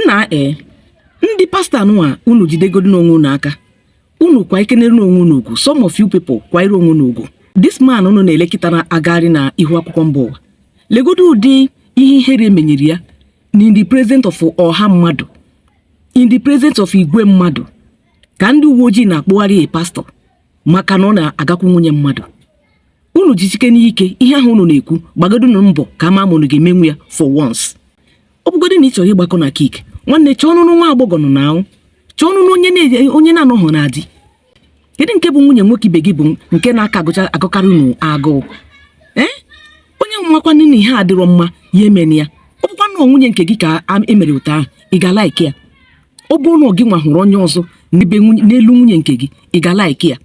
Nna, ee, ndị pastọ anụnwa, unu jidegodo n'onwe unu aka. Unu kwa ikenere n'onwe unu ugwu. Some of you people, kwanyere onwe unu ugwu. This man unu na-ele kịta na-agagharị na ihu akwụkwọ mba ụwa, legodo ụdị ihe ihere emenyere ya in the presence of ọha mmadụ, in the presence of igwe mmadụ, ka ndị uwe ojii na-akpụgharị a pastọ maka na ọ na-agakwu nwunye mmadụ. Unu jisike n'ike ihe ahụ unu na-ekwu, gbagodonu mbọ ka ama ma unu ga-emenwu ya for once. Ọ bụgodị na ị chọrọ ịgbakọ na kik, nwanne, chọọ ọnụnụ nwa agbọghọ nọ na ahụ, chọọ ọnụnụ onye na-anọghị na di. Kedu nke bụ nwunye nwoke ibe gị bụ nke na-aka agụcha agụkarị unu agụụ? Ee, onye nwakwanụ na ihe adịrọ mma ya emena ya. Ọ bụkwa na nwunye nke gị ka emere ụtọ ahụ, ị ga-like ya? Ọ bụrụ na gị nwa hụrụ onye ọzọ n'ebe n'elu nwunye nke gị, ị ga-like ya?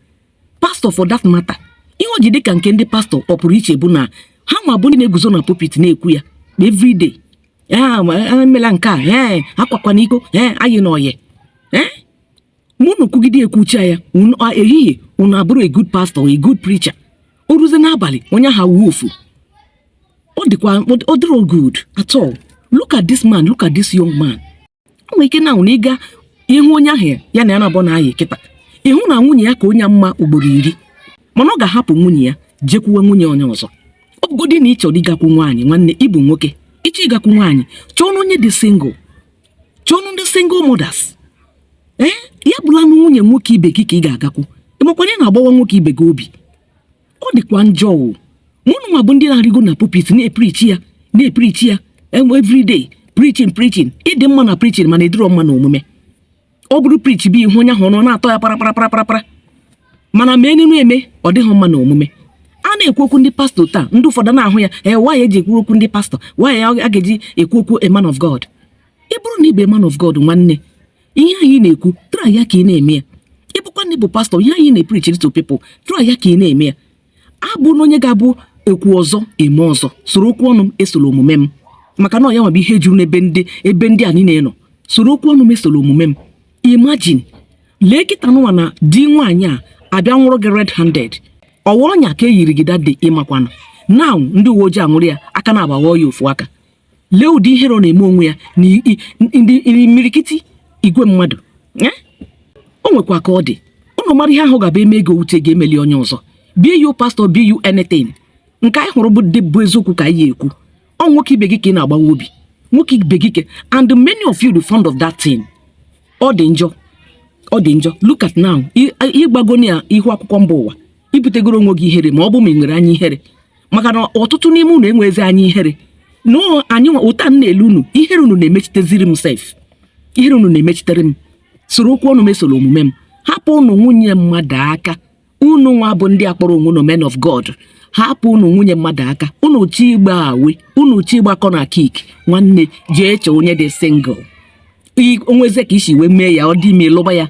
Pastor for that matter, ihe o ji dị ka nke ndị pastọ ọ pụrụ iche bụ na ha nwa bụ ndị na-eguzo na pulpit na-ekwu ya everyday ya, ma emela nke a, ee, akwakwana iko, ee, anyị na oye, ee, ma unu kwugide ekwucha ya ehihie, unu abụrụ a good pastor, a good preacher. O ruzie n'abalị, onye ahụ wuo ofu. Ọ dịkwa, ọ dịrọ good at all. Look at this man, look at this young man. O nwere ike na na ịga ịhụ onye ahụ ya na ya na-abụ na-ayị kịta, ịhụ na nwunye ya ka onye mma ugboro 10, mana ọ ga-ahapụ nwunye ya jekwuwe nwunye onye ọzọ. Ọ bụgodị na ị chọrọ ịgakwu nwaanyị, nwanne, ịbụ nwoke, ịchọ ịgakwu nwaanyị, chọọ na onye dị single, chọọ na ndị single mothers. Ee, ya bụla na nwunye nwoke ibe gị ka ị ga-agakwu. Ịmakwana ị na-agbawa nwoke ibe gị obi. Ọ dịkwa njọ o. Mụ nwa bụ ndị na-arịgo na pulpit na-epreach ya, na-epreach ya everyday, preaching, preaching. Ịdị mma na preaching, mana ịdịrọ mma na omume. Ọ bụrụ preach bụ ihu onye ahụ ọ na-atọ ya para para para para para, mana ma enenu eme, ọ dịghị mma na omume. A na-ekwu okwu ndị pastọ taa, ndị ụfọdụ na-ahụ ya, ee, nwaanyị eji ekwu okwu ndị pastọ, nwaanyị a ga-eji ekwu okwu a man of God. Ị bụrụ na ị bụ a man of God, nwanne, ihe anyị na-ekwu, try ya ka ị na-eme ya. Ị bụkwa na ị bụ pastọ, ihe anyị na-epreach to people, try ya ka ị na-eme ya. Abụ na onye ga-abụ ekwu ọzọ eme ọzọ. Soro okwu ọnụ m, esoro omume m, maka na ọ ya nwa bụ ihe juru n'ebe ndị ebe ndị a niile nọ. Soro okwu ọnụ m, esoro omume m. Imagine, lee kịta nụnwa na di nwaanyị a abịa nwụrụ gị red handed. Ọwa ọnya ka e yiri gị that day. Ịmakwanụ now ndị uwe ojii anwụrụ ya aka na-agbaghọ ya ofu aka. Lee ụdị ihere ọ na-eme onwe ya na ndị imirikiti igwe mmadụ. Eh? O nwekwa ka ọ dị. Unu mara ihe ahụ ga-abụ eme ego uche ga-emeli onye ọzọ. Be you pastor, be you anything, nke anyị hụrụ bụ dị bụ eziokwu ka anyị ekwu. Ọ nwoke ibe gị ka ị na-agbawa obi, nwoke ibe gị ke, and many of you the fond of that thing. Ọ dị njọ, ọ dị njọ. Look at now, ịgbago na ihu akwụkwọ mba ụwa, ibutegoro onwe gị ihere, ma ọ bụ ma ị nwere anya ihere, maka na ọtụtụ n'ime unu enwezi anya ihere. No, anyị nwa ụta m na-elu unu, ihere unu na-emechiteziri m sef, ihere unu na-emechitere m. Soro okwu ọnụ m, esoro omume m. Hapụ unu nwunye mmadụ aka. Unu nwa bụ ndị akpọrọ onwe unu men of God, hapụ unu nwunye mmadụ aka. Unu chi igba awe, unu chi ịgbakọ na kik, nwanne, jee chọọ onye dị single. Onweze ka isi wee mee ya, ọ dị ime, lụba ya.